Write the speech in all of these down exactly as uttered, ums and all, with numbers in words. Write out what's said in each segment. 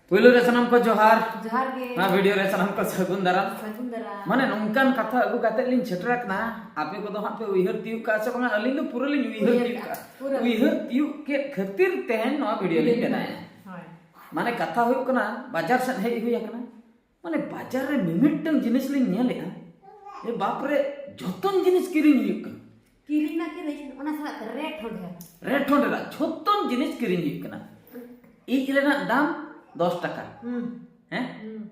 ᱯᱩᱭᱞᱩ ᱨᱮ ᱥᱟᱱᱟᱢ ᱠᱚ ᱡᱚᱦᱟᱨ᱾ ᱡᱚᱦᱟᱨ ᱜᱮ᱾ ᱱᱚᱣᱟ ᱵᱷᱤᱰᱤᱭᱳ ᱨᱮ ᱥᱟᱱᱟᱢ ᱠᱚ ᱥᱟᱹᱜᱩᱱ ᱫᱟᱨᱟᱢ᱾ ᱥᱟᱹᱜᱩᱱ ᱫᱟᱨᱟᱢ᱾ ᱢᱟᱱᱮ ᱱᱚᱝᱠᱟᱱ ᱠᱟᱛᱷᱟ ᱟᱹᱜᱩ ᱠᱟᱛᱮ ᱞᱤᱧ ᱥᱮᱴᱮᱨ ᱟᱠᱟᱱᱟ, ᱟᱯᱮ ᱠᱚᱫᱚ ᱦᱟᱸᱜ ᱯᱮ ᱩᱭᱦᱟᱹᱨ ᱛᱤᱭᱳᱜ ᱠᱟᱜᱼᱟ ᱥᱮ ᱵᱟᱝᱟ? ᱟᱹᱞᱤᱧ ᱫᱚ ᱯᱩᱨᱟᱹ ᱞᱤᱧ ᱩᱭᱦᱟᱹᱨ ᱩᱭᱦᱟᱹᱨ ᱛᱤᱭᱳᱜ ᱠᱟᱜᱼᱟ᱾ ᱠᱟᱜᱼᱟ᱾ ᱯᱩᱨᱟᱹ᱾ ᱩᱭᱦᱟᱹᱨ ᱛᱤᱭᱳᱜ ᱠᱮᱫ ᱠᱷᱟᱹᱛᱤᱨ ᱛᱮᱦᱮᱧ ᱱᱚᱣᱟ ᱵᱷᱤᱰᱤᱭᱳ ᱞᱤᱧ ᱵᱮᱱᱟᱣᱮᱫᱼᱟ᱾ ᱦᱳᱭ᱾ ᱢᱟᱱᱮ ᱠᱟᱛᱷᱟ ᱦᱩᱭᱩᱜ ᱠᱟᱱᱟ, ᱵᱟᱡᱟᱨ ᱥᱮᱫ ᱦᱮᱡ ᱦᱩᱭ ᱟᱠᱟᱱᱟ᱾ ᱢᱟᱱᱮ ᱵᱟᱡᱟᱨ ᱨᱮ ᱢᱤᱢᱤᱫᱴᱟᱝ ᱡᱤᱱᱤᱥ ᱞᱤᱧ ᱧᱮᱞᱮᱫᱼᱟ, ᱮ ᱵᱟᱯ ᱨᱮ, ᱡᱚᱛᱚᱱ ᱡᱤᱱᱤᱥ ᱠᱤᱨᱤᱧ ᱦᱩᱭᱩᱜ ᱠᱟᱱᱟ᱾ ᱠᱤᱨᱤᱧ ᱢᱟ ᱠᱤᱨᱤᱧ, ᱚᱱᱟ ᱥᱟᱞᱟᱜ ᱨᱮᱴ ᱦᱚᱸ ᱰᱷᱮᱨ᱾ ᱨᱮᱴ ᱦᱚᱸ ᱰᱷᱮᱨᱟ, ᱡᱷᱚᱛᱚᱱ ᱡᱤᱱᱤᱥ ᱠᱤᱨᱤᱧ ᱦᱩᱭᱩᱜ ᱠᱟᱱᱟ᱾ ᱤᱡ ᱨᱮᱱᱟᱜ ᱫᱟᱢ ᱫᱚᱥ ᱴᱟᱠᱟ᱾ ᱦᱩᱸ᱾ ᱦᱮᱸ? ᱦᱩᱸ᱾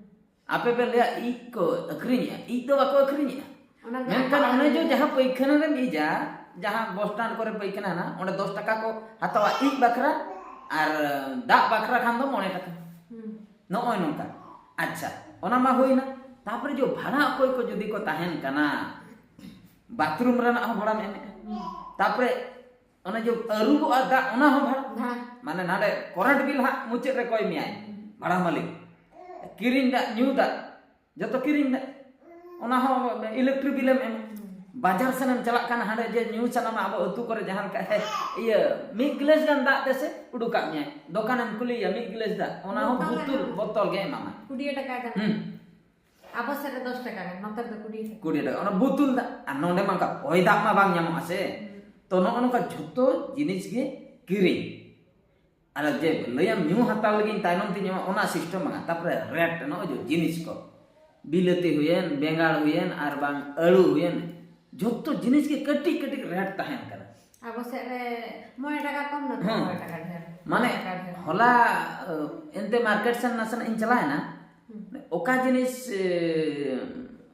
ᱟᱯᱮ ᱯᱮ ᱞᱟᱹᱭᱟ ᱤᱡ ᱠᱚ ᱟᱹᱠᱷᱨᱤᱧᱮᱜᱼᱟ, ᱤᱡ ᱫᱚ ᱵᱟᱠᱚ ᱟᱹᱠᱷᱨᱤᱧᱮᱜᱼᱟ᱾ ᱚᱱᱟ ᱫᱚ ᱢᱮᱱᱠᱷᱟᱱ ᱟᱠᱚ ᱚᱱᱮ ᱡᱮ ᱟᱹᱠᱷᱨᱤᱧ᱾ ᱡᱟᱦᱟᱸ ᱯᱟᱹᱭᱠᱷᱟᱱᱟ ᱨᱮᱢ ᱤᱡᱟ, ᱡᱟᱦᱟᱸ ᱵᱚᱥ ᱥᱴᱮᱱᱰ ᱠᱚᱨᱮ ᱯᱟᱹᱭᱠᱷᱟᱱᱟ ᱦᱮᱱᱟᱜᱼᱟ, ᱚᱸᱰᱮ ᱫᱚᱥ ᱴᱟᱠᱟ ᱠᱚ ᱦᱟᱛᱟᱣᱟ ᱤᱡ ᱵᱟᱠᱷᱨᱟ, ᱟᱨ ᱫᱟᱜ ᱵᱟᱠᱷᱨᱟ ᱠᱷᱟᱱ ᱫᱚ ᱢᱚᱬᱮ ᱴᱟᱠᱟ᱾ ᱦᱩᱸ᱾ ᱱᱚᱜᱼᱚᱭ ᱱᱚᱝᱠᱟ᱾ ᱟᱪᱪᱷᱟ, ᱚᱱᱟ ᱢᱟ ᱦᱩᱭᱱᱟ᱾ ᱛᱟᱯᱚᱨᱮ ᱡᱮ ᱵᱷᱟᱲᱟ ᱚᱠᱚᱭ ᱠᱚ ᱡᱩᱫᱤ ᱠᱚ ᱛᱟᱦᱮᱱ ᱠᱟᱱᱟ, ᱵᱟᱛᱷᱨᱩᱢ ᱨᱮᱱᱟᱜ ᱦᱚᱸ ᱵᱷᱟᱲᱟᱢ ᱮᱢᱮᱜᱼᱟ᱾ ᱦᱩᱸ᱾ ᱛᱟᱯᱚᱨᱮ ᱚᱱᱮ ᱡᱮ ᱟᱹᱨᱩᱵᱚᱜᱼᱟ ᱫᱟᱜ, ᱚᱱᱟ ᱦᱚᱸ ᱵᱷᱟᱲᱟ᱾ ᱵᱷᱟᱲᱟ᱾ ᱢᱟᱱᱮ ᱱᱟᱰᱮ ᱠᱚᱨᱮᱱᱴ ᱵᱤᱞ ᱦᱟᱸᱜ ᱢᱩᱪᱟᱹᱫ ᱨᱮ ᱠᱚᱭ ᱢᱮᱭᱟᱭ, ᱵᱷᱟᱲᱟ ᱢᱟᱹᱞᱤᱠ᱾ ᱠᱤᱨᱤᱧ ᱫᱟᱜ, ᱧᱩ ᱫᱟᱜ, ᱡᱚᱛᱚ ᱠᱤᱨᱤᱧ ᱫᱟᱜ, ᱚᱱᱟ ᱦᱚᱸ ᱤᱞᱮᱠᱴᱨᱤᱠ ᱵᱤᱞᱮᱢ ᱮᱢᱟ᱾ ᱵᱟᱡᱟᱨ ᱥᱮᱱᱮᱢ ᱪᱟᱞᱟᱜ ᱠᱟᱱᱟ, ᱦᱟᱸᱰᱮ ᱡᱮ ᱧᱩ ᱥᱟᱱᱟᱢᱟ, ᱟᱵᱚ ᱟᱹᱛᱩ ᱠᱚᱨᱮ ᱡᱟᱦᱟᱸ ᱞᱮᱠᱟ, ᱦᱮᱸ, ᱤᱭᱟᱹ, ᱢᱤᱫ ᱜᱞᱟᱥ ᱜᱟᱱ ᱫᱟᱜ ᱫᱮᱥᱮ ᱩᱰᱩᱠᱟᱜ ᱢᱮᱭᱟᱭ, ᱫᱚᱠᱟᱱᱮᱢ ᱠᱩᱞᱤᱭᱮᱭᱟ, ᱢᱤᱫ ᱜᱞᱟᱥ ᱫᱟᱜ, ᱚᱱᱟ ᱦᱚᱸ ᱵᱳᱛᱚᱞ ᱵᱳᱛᱚᱞ, ᱮᱢᱟᱢᱟ᱾ ᱵᱳᱛᱚᱞ ᱜᱮ ᱮᱢᱟᱢᱟ᱾ ᱠᱩᱲᱤ ᱴᱟᱠᱟ ᱫᱟᱢ᱾ ᱦᱩᱸ᱾ ᱟᱵᱚ ᱥᱮᱫ ᱨᱮ ᱫᱚᱥ ᱴᱟᱠᱟ ᱜᱟᱱ, ᱱᱚᱛᱮ ᱨᱮᱫᱚ ᱠᱩᱲᱤ ᱴᱟᱠᱟ᱾ ᱠᱩᱲᱤ ᱴᱟᱠᱟ, ᱚᱱᱟ ᱵᱳᱛᱚᱞ ᱫᱟᱜ᱾ ᱟᱨ ᱱᱚᱰᱮ ᱢᱟ ᱚᱱᱠᱟ ᱦᱚᱭ ᱫᱟᱜ ᱢᱟ ᱵᱟᱝ ᱧᱟᱢᱚᱜᱼᱟ ᱥᱮ᱾ ᱦᱩᱸ᱾ ᱛᱚ ᱱᱚᱜᱼᱚ ᱱᱚᱝᱠᱟ ᱡᱷᱚᱛᱚ ᱡᱤᱱᱤᱥ ᱜᱮ ᱠᱤᱨᱤᱧ᱾ ᱟᱨ ᱡᱮ ᱞᱟᱹᱭᱟᱢ ᱧᱩ ᱦᱟᱛᱟᱣ ᱞᱟᱹᱜᱤᱫ ᱛᱟᱭᱱᱚᱢ ᱛᱤᱧ ᱮᱢᱟ, ᱚᱱᱟ ᱥᱤᱥᱴᱮᱢ ᱵᱟᱝᱟ᱾ ᱛᱟᱯᱚᱨᱮ ᱨᱮᱴ, ᱱᱚᱜᱼᱚᱭ ᱡᱮ ᱡᱤᱱᱤᱥ ᱠᱚ, ᱵᱤᱞᱟᱹᱛᱤ ᱦᱩᱭᱮᱱ, ᱵᱮᱸᱜᱟᱲ ᱦᱩᱭᱮᱱ, ᱟᱨ ᱵᱟᱝ ᱟᱹᱞᱩ ᱦᱩᱭᱮᱱ, ᱡᱷᱚᱛᱚ ᱡᱤᱱᱤᱥ ᱜᱮ ᱠᱟᱹᱴᱤᱡ ᱠᱟᱹᱴᱤᱡ ᱨᱮᱴ ᱛᱟᱦᱮᱱ ᱠᱟᱱᱟ᱾ ᱟᱵᱚ ᱥᱮᱫ ᱨᱮ ᱢᱚᱬᱮ ᱴᱟᱠᱟ ᱠᱚᱢ, ᱱᱚᱛᱮ ᱦᱮᱸ᱾ ᱢᱚᱬᱮ ᱴᱟᱠᱟ ᱰᱷᱮᱨ᱾ ᱢᱟᱱᱮ ᱢᱚᱬᱮ ᱴᱟᱠᱟ ᱰᱷᱮᱨ᱾ ᱦᱚᱞᱟ ᱮ, ᱮᱱᱛᱮ ᱢᱟᱨᱠᱮᱴ ᱥᱮᱱ ᱱᱟᱥᱮᱱᱟᱜ ᱤᱧ ᱪᱟᱞᱟᱣᱮᱱᱟ, ᱦᱩᱸ᱾ ᱚᱠᱟ ᱡᱤᱱᱤᱥ ᱮ,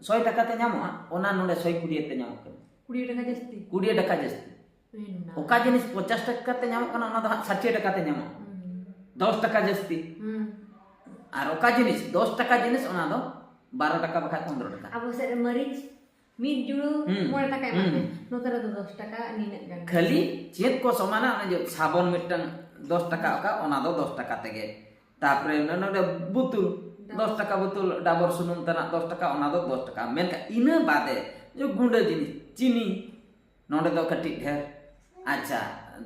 ᱥᱚᱭ ᱴᱟᱠᱟ ᱛᱮ ᱧᱟᱢᱚᱜᱼᱟ, ᱚᱱᱟ ᱱᱚᱰᱮ ᱥᱚᱭ ᱠᱩᱲᱤ ᱛᱮ ᱧᱟᱢᱚᱜ ᱠᱟᱱᱟ᱾ ᱠᱩᱲᱤ ᱴᱟᱠᱟ ᱡᱟᱹᱥᱛᱤ᱾ ᱠᱩᱲᱤ ᱴᱟᱠᱟ ᱡᱟᱹᱥᱛᱤ᱾ ᱦᱩᱭᱱᱟ᱾ ᱚᱠᱟ ᱡᱤᱱᱤᱥ ᱯᱚᱧᱪᱟᱥ ᱴᱟᱠᱟ ᱛᱮ ᱧᱟᱢᱚᱜ ᱠᱟᱱᱟ, ᱚᱱᱟ ᱫᱚ ᱦᱟᱸᱜ ᱥᱟᱴᱷᱤ ᱴᱟᱠᱟ ᱛᱮ ᱧᱟᱢᱚᱜᱼᱟ, ᱦᱩᱸ᱾ ᱫᱚᱥ ᱴᱟᱠᱟ ᱡᱟᱹᱥᱛᱤ᱾ ᱦᱩᱸ᱾ ᱟᱨ ᱚᱠᱟ ᱡᱤᱱᱤᱥ ᱫᱚᱥ ᱴᱟᱠᱟ ᱡᱤᱱᱤᱥ, ᱚᱱᱟ ᱫᱚ ᱵᱟᱨᱚ ᱴᱟᱠᱟ ᱵᱟᱠᱷᱟᱡ ᱯᱚᱱᱫᱽᱨᱚ ᱴᱟᱠᱟ᱾ ᱟᱵᱚ ᱥᱮᱫ ᱨᱮ ᱢᱟᱹᱨᱤᱪ ᱢᱤᱫ ᱡᱩᱲᱩ ᱦᱩᱸ, ᱢᱚᱬᱮ ᱴᱟᱠᱟ ᱮᱢᱟᱛᱮ, ᱦᱩᱸ᱾ ᱱᱚᱛᱮ ᱨᱮᱫᱚ ᱫᱚᱥ ᱴᱟᱠᱟ ᱱᱤᱱᱟᱹᱜ ᱜᱟᱱ᱾ ᱠᱷᱟᱹᱞᱤ ᱪᱮᱫ ᱠᱚ ᱥᱚᱢᱟᱱᱟ, ᱚᱱᱮ ᱡᱮ ᱥᱟᱵᱚᱱ ᱢᱤᱫᱴᱟᱝ ᱫᱚᱥ ᱴᱟᱠᱟ ᱚᱠᱟ, ᱚᱱᱟ ᱫᱚ ᱫᱚᱥ ᱴᱟᱠᱟ ᱛᱮᱜᱮ᱾ ᱛᱟᱯᱚᱨᱮ ᱱᱚ-, ᱱᱚᱰᱮ ᱵᱩᱛᱩᱞ, ᱫᱚᱥ ᱴᱟᱠᱟ ᱵᱩᱛᱩᱞ, ᱰᱟᱵᱚᱨ ᱥᱩᱱᱩᱢ ᱛᱮᱱᱟᱜ ᱫᱚᱥ ᱴᱟᱠᱟ, ᱚᱱᱟ ᱫᱚ ᱫᱚᱥ ᱴᱟᱠᱟ᱾ ᱢᱮᱱᱠᱷᱟᱱ ᱤᱱᱟᱹ ᱵᱟᱫᱮ ᱡᱮ ᱜᱩᱸᱰᱟᱹ ᱡᱤᱱᱤᱥ, ᱪᱤᱱᱤ, ᱱᱚᱰᱮ ᱫᱚ ᱠᱟᱹᱴᱤᱡ ᱰᱷᱮᱨ᱾ ᱟᱪᱪᱷᱟ,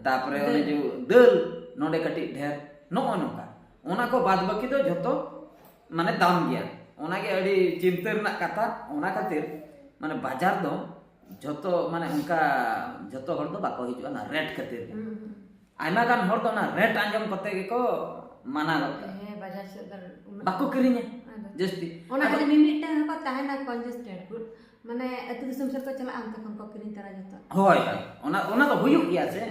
ᱛᱟᱯᱚᱨᱮ ᱚᱱᱮ ᱡᱮ ᱫᱟᱹᱞ, ᱱᱚᱰᱮ ᱠᱟᱹᱴᱤᱡ ᱰᱷᱮᱨ᱾ ᱱᱚᱜᱼᱚ ᱱᱚᱝᱠᱟ᱾ ᱚᱱᱟ ᱠᱚ ᱵᱟᱫ ᱵᱟᱹᱠᱤ ᱫᱚ ᱡᱷᱚᱛᱚ ᱢᱟᱱᱮ ᱫᱟᱢ ᱜᱮᱭᱟ᱾ ᱚᱱᱟᱜᱮ ᱟᱹᱰᱤ ᱪᱤᱱᱛᱟᱹ ᱨᱮᱱᱟᱜ ᱠᱟᱛᱷᱟ᱾ ᱚᱱᱟ ᱠᱷᱟᱹᱛᱤᱨ ᱢᱟᱱᱮ ᱵᱟᱡᱟᱨ ᱫᱚ ᱡᱷᱚᱛᱚ ᱢᱟᱱᱮ ᱚᱱᱠᱟ ᱡᱷᱚᱛᱚ ᱦᱚᱲ ᱫᱚ ᱵᱟᱠᱚ ᱦᱤᱡᱩᱜᱼᱟ ᱚᱱᱟ ᱨᱮᱴ ᱠᱷᱟᱹᱛᱤᱨ ᱜᱮ᱾ ᱦᱩᱸ, ᱦᱩᱸ᱾ ᱟᱭᱢᱟ ᱜᱟᱱ ᱦᱚᱲ ᱫᱚ ᱚᱱᱟ ᱨᱮᱴ ᱟᱸᱡᱚᱢ ᱠᱟᱛᱮ ᱜᱮᱠᱚ ᱢᱟᱱᱟ ᱜᱚᱫ ᱠᱟᱜᱼᱟ᱾ ᱦᱮᱸ, ᱵᱟᱡᱟᱨ ᱥᱮᱫ ᱫᱚ ᱩᱱᱟᱹᱜ ᱵᱟᱠᱚ ᱠᱤᱨᱤᱧᱟ ᱟᱫᱚ ᱡᱟᱹᱥᱛᱤ᱾ ᱚᱱᱟ ᱟᱫᱚ ᱠᱷᱟᱹᱛᱤᱨ ᱢᱤᱢᱤᱫᱴᱟᱝ ᱦᱚᱸᱠᱚ ᱛᱟᱦᱮᱱᱟ ᱠᱚᱧᱡᱩᱥ ᱴᱟᱭᱤᱯ ᱠᱚ, ᱢᱟᱱᱮ ᱟᱹᱛᱩ ᱫᱤᱥᱚᱢ ᱥᱮᱫ ᱠᱚ ᱪᱟᱞᱟᱜᱼᱟ, ᱚᱱᱛᱮ ᱠᱷᱚᱱ ᱠᱚ ᱠᱤᱨᱤᱧ ᱛᱟᱨᱟ ᱡᱚᱛᱚ᱾ ᱦᱳᱭ, ᱦᱳᱭ, ᱚᱱᱟ ᱚᱱᱟ ᱫᱚ ᱦᱩᱭᱩᱜ ᱜᱮᱭᱟ ᱥᱮ᱾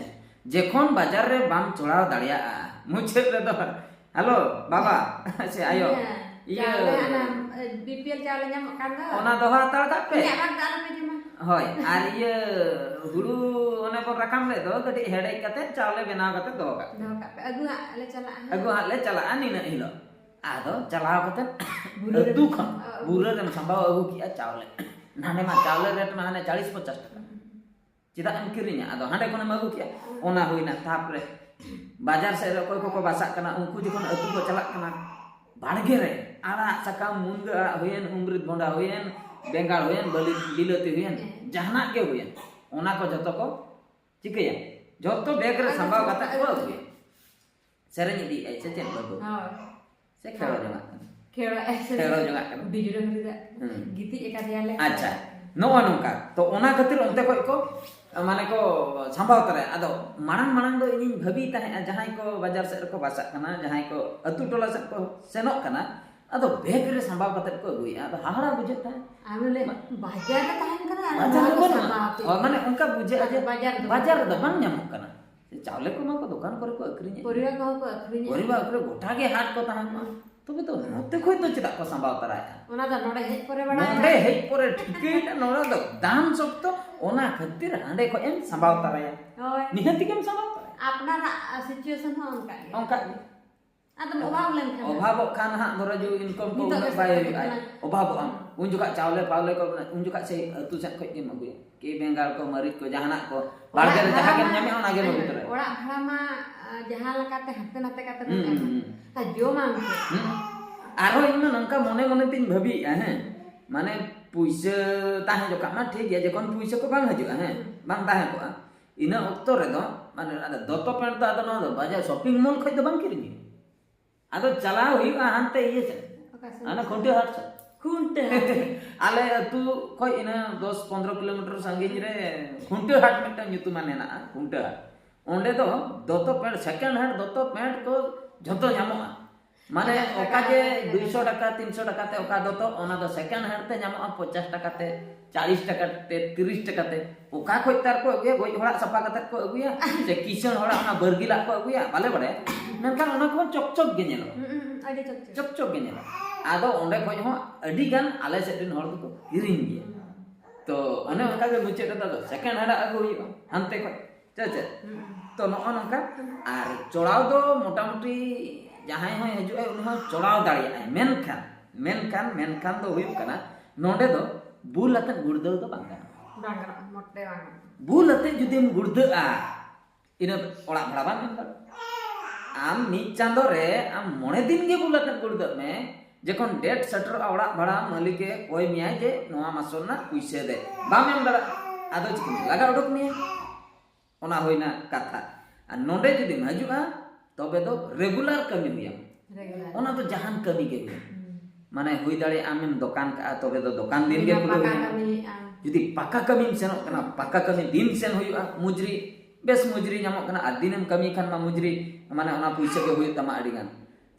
ᱡᱮᱠᱷᱚᱱ ᱵᱟᱡᱟᱨ ᱨᱮ ᱵᱟᱢ ᱪᱚᱲᱟᱣ ᱫᱟᱲᱮᱭᱟᱜᱼᱟ, ᱢᱩᱪᱟᱹᱫ ᱨᱮᱫᱚ, ᱦᱮᱞᱳ ᱵᱟᱵᱟ ᱥᱮ ᱟᱭᱳ, ᱦᱮᱸ, ᱤᱭᱟᱹ ᱪᱟᱣᱞᱮ ᱚᱱᱟ ᱵᱤ ᱯᱤ ᱮᱞ ᱪᱟᱣᱞᱮ ᱧᱟᱢᱚᱜ ᱠᱟᱱ ᱫᱚ᱾ ᱚᱱᱟ ᱫᱚᱦᱚ ᱦᱟᱛᱟᱲ ᱠᱟᱜ ᱯᱮ᱾ ᱤᱧᱟᱹᱜ ᱵᱟᱫ ᱫᱚ ᱟᱞᱚᱯᱮ ᱡᱚᱢᱟ᱾ ᱦᱳᱭ, ᱟᱨ ᱤᱭᱟᱹ ᱦᱩᱲᱩ ᱚᱱᱮ ᱵᱚᱱ ᱨᱟᱠᱟᱵ ᱞᱮᱫ ᱫᱚ, ᱠᱟᱹᱴᱤᱡ ᱦᱮᱰᱮᱡ ᱠᱟᱛᱮ ᱪᱟᱣᱞᱮ ᱵᱮᱱᱟᱣ ᱠᱟᱛᱮ ᱫᱚᱦᱚ ᱠᱟᱜ ᱯᱮ᱾ ᱫᱚᱦᱚ ᱠᱟᱜ ᱯᱮ, ᱟᱹᱜᱩ ᱦᱟᱸᱜ ᱞᱮ ᱪᱟᱞᱟᱜᱼᱟ ᱦᱟᱸᱜ᱾ ᱟᱹᱜᱩ ᱦᱟᱸᱜ ᱞᱮ ᱪᱟᱞᱟᱜᱼᱟ ᱱᱤᱱᱟᱹᱜ ᱦᱤᱞᱳᱜ᱾ ᱟᱫᱚ ᱪᱟᱞᱟᱣ ᱠᱟᱛᱮ ᱵᱩᱨᱟᱹ ᱨᱮ ᱟᱹᱛᱩ ᱠᱷᱚᱱ ᱟᱹᱜᱩ᱾ ᱵᱩᱨᱟᱹ ᱨᱮᱢ ᱥᱟᱢᱵᱟᱣ ᱟᱹᱜᱩ ᱠᱮᱜᱼᱟ ᱪᱟᱣᱞᱮ᱾ ᱦᱟᱸᱰᱮ ᱢᱟ ᱪᱟᱣᱞᱮ ᱨᱮᱴ ᱢᱟ ᱦᱟᱱᱮ ᱪᱟᱞᱤᱥ ᱯᱚᱪᱟᱥ ᱴᱟᱠᱟ᱾ ᱪᱮᱫᱟᱜ ᱮᱢ ᱠᱤᱨᱤᱧᱟ? ᱟᱫᱚ ᱦᱟᱸᱰᱮ ᱠᱷᱚᱱᱮᱢ ᱟᱹᱜᱩ ᱠᱮᱜᱼᱟ, ᱚᱱᱟ ᱦᱩᱭᱱᱟ᱾ ᱛᱟᱯᱚᱨᱮ ᱵᱟᱡᱟᱨ ᱥᱮᱫ ᱨᱮ ᱚᱠᱚᱭ ᱠᱚᱠᱚ ᱵᱟᱥᱟᱜ ᱠᱟᱱᱟ, ᱩᱱᱠᱩ ᱡᱚᱠᱷᱚᱱ ᱟᱹᱛᱩ ᱠᱚ ᱪᱟᱞᱟᱜ ᱠᱟᱱᱟ, ᱵᱟᱲᱜᱮ ᱨᱮ ᱟᱲᱟᱜ ᱥᱟᱠᱟᱢ, ᱢᱩᱱᱜᱟᱹ ᱟᱲᱟᱜ ᱦᱩᱭᱮᱱ, ᱩᱢᱨᱤᱛ ᱵᱷᱚᱸᱰᱟ ᱦᱩᱭᱮᱱ, ᱵᱮᱸᱜᱟᱲ ᱦᱩᱭᱮᱱ, ᱵᱟᱹᱞᱤ ᱵᱤᱞᱟᱹᱛᱤ ᱦᱩᱭᱮᱱ, ᱡᱟᱦᱟᱱᱟᱜ ᱜᱮ ᱦᱩᱭᱮᱱ, ᱚᱱᱟ ᱠᱚ ᱡᱚᱛᱚ ᱠᱚ ᱪᱤᱠᱟᱹᱭᱟ? ᱡᱚᱛᱚ ᱵᱮᱜᱽ ᱨᱮ ᱥᱟᱢᱵᱟᱣ ᱠᱟᱛᱮ ᱠᱚ ᱟᱹᱜᱩᱭᱟ᱾ ᱥᱮᱨᱮᱧ ᱤᱫᱤᱭᱮᱫᱼᱟᱭ ᱥᱮ ᱪᱮᱫ ᱵᱟᱹᱵᱩ? ᱦᱳᱭ᱾ ᱥᱮ ᱠᱷᱮᱲᱚ ᱡᱚᱝᱟᱜ ᱠᱟᱱᱟ? ᱠᱷᱮᱲᱚ ᱮᱥᱮ ᱠᱷᱮᱲᱚ ᱡᱚᱝᱟᱜ ᱠᱟᱱᱟ᱾ ᱵᱤᱡᱽᱲᱟᱹᱝ ᱨᱮ ᱦᱩᱸ᱾ ᱜᱤᱛᱤᱡ ᱟᱠᱟᱫᱮᱭᱟᱞᱮ᱾ ᱟᱪᱪᱷᱟ, ᱱᱚᱜᱼᱚ ᱱᱚᱝᱠᱟ᱾ ᱛᱚ ᱚᱱᱟ ᱠᱷᱟᱹᱛᱤᱨ ᱚᱱᱛᱮ ᱠᱷᱚᱡ ᱠᱚ ᱢᱟᱱᱮ ᱠᱚ ᱥᱟᱢᱵᱟᱣ ᱛᱚᱨᱟᱭᱟ᱾ ᱟᱫᱚ ᱢᱟᱲᱟᱝ ᱢᱟᱲᱟᱝ ᱫᱚ ᱤᱧᱤᱧ ᱵᱷᱟᱹᱵᱤ ᱛᱟᱦᱮᱸᱜᱼᱟ, ᱡᱟᱦᱟᱸᱭ ᱠᱚ ᱵᱟᱡᱟᱨ ᱥᱮᱫ ᱨᱮᱠᱚ ᱵᱟᱥᱟᱜ ᱠᱟᱱᱟ, ᱡᱟᱦᱟᱸᱭ ᱠᱚ ᱟᱹᱛᱩ ᱴᱚᱞᱟ ᱥᱮᱫ ᱠᱚ ᱥᱮᱱᱚᱜ ᱠᱟᱱᱟ, ᱟᱫᱚ ᱵᱮᱜᱽ ᱨᱮ ᱥᱟᱢᱵᱟᱣ ᱠᱟᱛᱮ ᱠᱚ ᱟᱹᱜᱩᱭᱮᱫᱼᱟ᱾ ᱟᱫᱚ ᱦᱟᱦᱟᱲᱟ ᱵᱩᱡᱷᱟᱹᱜ ᱛᱟᱦᱮᱸᱫ᱾ ᱟᱢ ᱞᱟᱹᱭ ᱵᱟᱡᱟᱨ ᱨᱮ ᱛᱟᱦᱮᱱ ᱠᱟᱱᱟ ᱟᱨ ᱵᱟᱡᱟᱨ ᱱᱚᱣᱟ ᱫᱚ ᱠᱚ ᱵᱟᱹᱱᱩᱜᱼᱟ᱾ ᱥᱟᱢᱵᱟᱣ ᱟᱯᱮ᱾ ᱦᱳᱭ, ᱢᱟᱱᱮ ᱚᱱᱠᱟ ᱵᱩᱡᱷᱟᱹᱜᱼᱟ ᱡᱮ ᱵᱟᱡᱟᱨ ᱫᱚ ᱵᱟᱡᱟᱨ ᱨᱮᱫᱚ ᱵᱟᱝ ᱧᱟᱢᱚᱜ ᱠᱟᱱᱟ᱾ ᱪᱟᱣᱞᱮ ᱠᱚᱢᱟ ᱠᱚ ᱫᱚᱠᱟᱱ ᱠᱚᱨᱮ ᱠᱚ ᱟᱹᱠᱷᱨᱤᱧᱮᱫ᱾ ᱯᱚᱨᱤᱵᱟᱨ ᱠᱚᱦᱚᱸ ᱠᱚ ᱟᱹᱠᱷᱨᱤᱧᱮᱫ᱾ ᱯᱚᱨᱤᱵᱟᱨ ᱠᱚᱨᱮ ᱜᱚᱴᱟ ᱜᱮ ᱦᱟᱴ ᱠᱚ ᱛᱟᱦᱮᱸ ᱠᱚᱜᱼᱟ᱾ ᱛᱚᱵᱮ ᱛᱚ ᱱᱚᱛᱮ ᱠᱷᱚᱡ ᱫᱚ ᱪᱮᱫᱟᱜ ᱠᱚ ᱥᱟᱢᱵᱟᱣ ᱛᱚᱨᱟᱭᱮᱫᱼᱟ? ᱚᱱᱟ ᱫᱚ ᱱᱚᱰᱮ ᱦᱮᱡ ᱯᱚᱨᱮ ᱵᱟᱲᱟᱭ ᱱᱚᱰᱮ ᱦᱮᱡ ᱯᱚᱨᱮ ᱴᱷᱤᱠᱟᱹᱭᱮᱱᱟ ᱱᱚᱰᱮ ᱫᱚ ᱫᱟᱢ ᱥᱚᱠᱛᱚ, ᱚᱱᱟ ᱠᱷᱟᱹᱛᱤᱨ ᱦᱟᱸᱰᱮ ᱠᱷᱚᱡ ᱮᱢ ᱥᱟᱢᱵᱟᱣ ᱛᱚᱨᱟᱭᱟ᱾ ᱦᱳᱭ᱾ ᱱᱤᱦᱟᱹᱛ ᱜᱮᱢ ᱥᱟᱢᱵᱟᱣ ᱛᱚᱨᱟᱭᱟ᱾ ᱟᱯᱱᱟᱨᱟᱜ ᱥᱤᱪᱩᱭᱮᱥᱚᱱ ᱦᱚᱸ ᱚᱱᱠᱟ ᱜᱮ᱾ ᱚᱱᱠᱟ ᱜᱮ᱾ ᱟᱫᱚᱢ ᱚᱵᱷᱟᱵ ᱞᱮᱱᱠᱷᱟᱱ᱾ ᱚᱵᱷᱟᱵᱚᱜ ᱠᱷᱟᱱ ᱦᱟᱸᱜ ᱫᱷᱚᱨᱚ ᱡᱩ ᱤᱱᱠᱚᱢ ᱠᱚ ᱱᱤᱛᱚᱜ ᱩᱱᱟᱹᱜ ᱜᱮ ᱵᱟᱭ ᱥᱮ ᱦᱩᱭᱩᱜᱼᱟ᱾ ᱠᱟᱱᱟ᱾ ᱚᱵᱷᱟᱵᱚᱜ ᱟᱢ᱾ ᱩᱱ ᱡᱚᱠᱷᱟᱜ ᱪᱟᱣᱞᱮ ᱯᱟᱣᱞᱮ ᱠᱚ ᱩᱱ ᱡᱚᱠᱷᱟᱜ ᱥᱮ ᱟᱹᱛᱩ ᱥᱮᱫ ᱠᱷᱚᱡ ᱜᱮᱢ ᱟᱹᱜᱩᱭᱟ᱾ ᱠᱤ ᱵᱮᱸᱜᱟᱲ ᱠᱚ, ᱢᱟᱹᱨᱤᱪ ᱠᱚ, ᱡᱟᱦᱟᱱᱟᱜ ᱠᱚ᱾ ᱵᱟᱲᱜᱮ ᱨᱮ ᱡᱟᱦᱟᱸ ᱜᱮᱢ ᱧᱟᱢᱮᱫ ᱚᱱᱟ ᱜᱮᱢ ᱟᱹᱜᱩ ᱛᱚᱨᱟᱭᱟ᱾ ᱚᱲᱟᱜ ᱵᱷᱟᱲᱟ ᱢᱟ ᱟ, ᱡᱟᱦᱟᱸ ᱞᱮᱠᱟᱛᱮ ᱦᱟᱱᱛᱮ ᱱᱟᱛᱮ ᱠᱟᱛᱮ ᱵᱚᱱ ᱦᱩᱸ, ᱮᱢᱟ᱾ ᱦᱩᱸ᱾ ᱟᱨ ᱡᱚᱢᱟᱢ ᱪᱮᱫ? ᱦᱩᱸ? ᱟᱨᱦᱚᱸ ᱤᱧ ᱢᱟ ᱱᱚᱝᱠᱟ ᱢᱚᱱᱮ ᱢᱚᱱᱮ ᱛᱤᱧ ᱵᱷᱟᱹᱵᱤᱭᱮᱫᱼᱟ, ᱦᱮᱸ, ᱢᱟᱱᱮ ᱯᱩᱭᱥᱟᱹ ᱛᱟᱦᱮᱸ ᱡᱚᱠᱷᱟᱜ ᱢᱟ ᱴᱷᱤᱠ ᱜᱮᱭᱟ, ᱡᱚᱠᱷᱚᱱ ᱯᱩᱭᱥᱟᱹ ᱠᱚ ᱵᱟᱝ ᱦᱤᱡᱩᱜᱼᱟ, ᱦᱮᱸ, ᱵᱟᱝ ᱛᱟᱦᱮᱸ ᱠᱚᱜᱼᱟ, ᱤᱱᱟᱹ ᱚᱠᱛᱚ ᱨᱮᱫᱚ ᱢᱟᱱᱮ ᱟᱫᱚ ᱫᱚᱛᱚ ᱯᱮᱱᱴ ᱫᱚ ᱟᱫᱚ ᱱᱚᱣᱟ ᱫᱚ ᱵᱟᱡᱟᱨ ᱥᱚᱯᱤᱝ ᱢᱚᱞ ᱠᱷᱚᱡ ᱫᱚ ᱵᱟᱝ ᱠᱤᱨᱤᱧ ᱦᱩᱭᱩᱜᱼᱟ᱾ ᱟᱫᱚ ᱪᱟᱞᱟᱣ ᱦᱩᱭᱩᱜᱼᱟ ᱦᱟᱱᱛᱮ ᱤᱭᱟᱹ ᱥᱮᱫ, ᱚᱠᱟ ᱥᱮᱫ? ᱦᱟᱱᱟ ᱠᱷᱩᱱᱴᱟᱹ ᱦᱟᱴ ᱥᱮᱫ᱾ ᱠᱷᱩᱱᱴᱟᱹ ᱦᱟᱴ᱾ ᱟᱞᱮ ᱟᱹᱛᱩ ᱠᱷᱚᱡ ᱤᱱᱟᱹ ᱫᱚᱥ ᱯᱚᱱᱫᱽᱨᱚ ᱠᱤᱞᱳᱢᱤᱴᱟᱨ ᱥᱟᱺᱜᱤᱧ ᱨᱮ ᱠᱷᱩᱱᱴᱟᱹ ᱦᱟᱴ ᱢᱤᱫᱴᱟᱝ ᱧᱩᱛᱩᱢᱟᱱ ᱢᱮᱱᱟᱜᱼᱟ, ᱠᱷᱩᱱᱴᱟᱹ ᱦᱟᱴ᱾ ᱚᱸᱰᱮ ᱫᱚ ᱫᱚᱛᱚ ᱯᱮᱱᱴ, ᱥᱮᱠᱮᱱᱰ ᱦᱮᱱᱰ ᱫᱚᱛᱚ ᱯᱮᱱᱴ ᱠᱚ ᱡᱷᱚᱛᱚ ᱧᱟᱢᱚᱜᱼᱟ᱾ ᱢᱟᱱᱮ ᱯᱚᱧᱪᱟᱥ ᱴᱟᱠᱟ ᱚᱠᱟ ᱡᱮ ᱨᱮ ᱫᱩᱭᱥᱚ ᱴᱟᱠᱟ, ᱛᱤᱱᱥᱚ ᱴᱟᱠᱟ ᱛᱮ ᱚᱠᱟ ᱫᱚᱛᱚ, ᱚᱱᱟ ᱫᱚ ᱥᱮᱠᱮᱱᱰ ᱦᱮᱱᱰ ᱛᱮ ᱧᱟᱢᱚᱜᱼᱟ ᱯᱚᱧᱪᱟᱥ ᱴᱟᱠᱟ ᱛᱮ, ᱪᱟᱞᱤᱥ ᱴᱟᱠᱟ ᱛᱮ, ᱛᱤᱨᱤᱥ ᱴᱟᱠᱟ ᱛᱮ᱾ ᱚᱠᱟ ᱠᱷᱚᱡ ᱛᱟᱨ ᱠᱚ ᱟᱹᱜᱩᱭᱟ, ᱜᱚᱡ ᱦᱚᱲᱟᱜ ᱥᱟᱯᱷᱟ ᱠᱟᱛᱮ ᱠᱚ ᱟᱹᱜᱩᱭᱟ, ᱥᱮ ᱠᱤᱥᱟᱹᱬ ᱦᱚᱲᱟᱜ ᱚᱱᱟ ᱵᱟᱨᱜᱤᱞᱟᱜ ᱠᱚ ᱟᱹᱜᱩᱭᱟ, ᱵᱟᱞᱮ ᱵᱟᱲᱟᱭᱟ᱾ ᱢᱮᱱᱠᱷᱟᱱ ᱚᱱᱟ ᱠᱚᱦᱚᱸ ᱪᱚᱠ ᱪᱚᱠ ᱜᱮ ᱧᱮᱞᱚᱜᱼᱟ᱾ ᱦᱩᱸ, ᱦᱩᱸ, ᱟᱹᱰᱤ ᱪᱚᱠ ᱪᱚᱠ᱾ ᱪᱚᱠ ᱪᱚᱠ ᱜᱮ ᱧᱮᱞᱚᱜᱼᱟ᱾ ᱟᱫᱚ ᱚᱸᱰᱮ ᱠᱷᱚᱡ ᱦᱚᱸ ᱟᱹᱰᱤ ᱜᱟᱱ ᱟᱞᱮ ᱥᱮᱫ ᱨᱮᱱ ᱦᱚᱲ ᱫᱚᱠᱚ ᱠᱤᱨᱤᱧ ᱜᱮᱭᱟ᱾ ᱛᱚ ᱚᱱᱮ ᱚᱱᱠᱟ ᱜᱮ ᱢᱩᱪᱟᱹᱫ ᱨᱮᱫᱚ ᱟᱫᱚ ᱥᱮᱠᱮᱱᱰ ᱦᱮᱱᱰ ᱟᱜ ᱟᱹᱜᱩ ᱦᱩᱭᱩᱜᱼᱟ ᱦᱟᱱᱛᱮ ᱠᱷᱚᱡ᱾ ᱪᱮᱫ ᱪᱮᱫ? ᱦᱩᱸ᱾ ᱛᱚ ᱱᱚᱜᱼᱚ ᱱᱚᱝᱠᱟ᱾ ᱟᱨ ᱪᱚᱲᱟᱣ ᱫᱚ ᱢᱚᱴᱟᱢᱩᱴᱤ ᱡᱟᱦᱟᱸᱭ ᱦᱚᱸᱭ ᱦᱤᱡᱩᱜᱼᱟᱭ, ᱩᱱᱤ ᱦᱚᱸ ᱪᱚᱲᱟᱣ ᱫᱟᱲᱮᱭᱟᱜᱼᱟᱭ᱾ ᱢᱮᱱᱠᱷᱟᱱ, ᱢᱮᱱᱠᱷᱟᱱ, ᱢᱮᱱᱠᱷᱟᱱ ᱫᱚ ᱦᱩᱭᱩᱜ ᱠᱟᱱᱟ, ᱱᱚᱰᱮ ᱫᱚ ᱵᱩᱞ ᱟᱛᱮᱫ ᱜᱩᱲᱫᱟᱹᱣ ᱫᱚ ᱵᱟᱝ ᱜᱟᱱᱚᱜᱼᱟ᱾ ᱵᱟᱝ ᱜᱟᱱᱚᱜᱼᱟ, ᱢᱚᱴᱮ ᱵᱟᱝ ᱜᱟᱱᱚᱜᱼᱟ᱾ ᱵᱩᱞ ᱟᱛᱮᱫ ᱡᱩᱫᱤᱢ ᱜᱩᱲᱫᱟᱹᱜᱼᱟ, ᱤᱱᱟᱹ ᱚᱲᱟᱜ ᱵᱷᱟᱲᱟ ᱵᱟᱢ ᱮᱢ ᱫᱟᱲᱮᱭᱟᱜᱼᱟ᱾ ᱟᱢ ᱢᱤᱫ ᱪᱟᱸᱫᱚ ᱨᱮ ᱟᱢ ᱢᱚᱬᱮ ᱫᱤᱱ ᱜᱮ ᱵᱩᱞ ᱟᱛᱮᱫ ᱜᱩᱲᱫᱟᱹᱜ ᱢᱮ᱾ ᱡᱚᱠᱷᱚᱱ ᱰᱮᱴ ᱥᱮᱴᱮᱨᱚᱜᱼᱟ, ᱚᱲᱟᱜ ᱵᱷᱟᱲᱟ ᱢᱟᱹᱞᱤᱠᱮ ᱠᱚᱭ ᱢᱮᱭᱟᱭ ᱡᱮ ᱱᱚᱣᱟ ᱢᱟᱥᱚ ᱨᱮᱱᱟᱜ ᱯᱩᱭᱥᱟᱹ ᱫᱮ, ᱵᱟᱢ ᱮᱢ ᱫᱟᱲᱮᱭᱟᱜᱼᱟ᱾ ᱟᱫᱚ ᱪᱤᱠᱟᱹ ᱞᱟᱜᱟ ᱩᱰᱩᱠ ᱢᱮᱭᱟ᱾ ᱚᱱᱟ ᱦᱩᱭᱱᱟ ᱠᱟᱛᱷᱟ᱾ ᱟᱨ ᱱᱚᱰᱮ ᱡᱩᱫᱤᱢ ᱦᱤᱡᱩᱜᱼᱟ, ᱛᱚᱵᱮ ᱫᱚ ᱨᱮᱜᱩᱞᱟᱨ ᱠᱟᱹᱢᱤ ᱦᱩᱭᱟᱢᱟ᱾ ᱨᱮᱜᱩᱞᱟᱨ᱾ ᱚᱱᱟ ᱫᱚ ᱡᱟᱦᱟᱱ ᱠᱟᱹᱢᱤ ᱜᱮ ᱦᱩᱭᱩᱜ᱾ ᱦᱩᱸ᱾ ᱢᱟᱱᱮ ᱦᱩᱭ ᱫᱟᱲᱮᱭᱟᱜᱼᱟ ᱟᱢᱮᱢ ᱫᱚᱠᱟᱱ ᱠᱟᱜᱼᱟ, ᱛᱚᱵᱮ ᱫᱚ ᱫᱚᱠᱟᱱ ᱫᱤᱱ ᱜᱮ ᱠᱤᱝᱵᱟ ᱠᱷᱩᱞᱟᱹᱣ ᱯᱟᱠᱟ ᱦᱩᱭᱩᱜᱼᱟ᱾ ᱠᱟᱹᱢᱤᱭᱮᱫᱼᱟ᱾ ᱡᱩᱫᱤ ᱯᱟᱠᱟ ᱠᱟᱹᱢᱤᱢ ᱥᱮᱱᱚᱜ ᱠᱟᱱᱟ, ᱯᱟᱠᱟ ᱠᱟᱹᱢᱤ ᱫᱤᱱ ᱥᱮᱱ ᱦᱩᱭᱩᱜᱼᱟ, ᱢᱩᱡᱽᱨᱤ, ᱵᱮᱥ ᱢᱩᱡᱽᱨᱤ ᱧᱟᱢᱚᱜ ᱠᱟᱱᱟ, ᱟᱨ ᱫᱤᱱᱮᱢ ᱠᱟᱹᱢᱤ ᱠᱷᱟᱱ ᱢᱟ ᱢᱩᱡᱽᱨᱤ, ᱢᱟᱱᱮ ᱚᱱᱟ ᱯᱩᱭᱥᱟᱹ ᱜᱮ ᱦᱩᱭᱩᱜ ᱛᱟᱢᱟ ᱟᱹᱰᱤ ᱜᱟᱱ᱾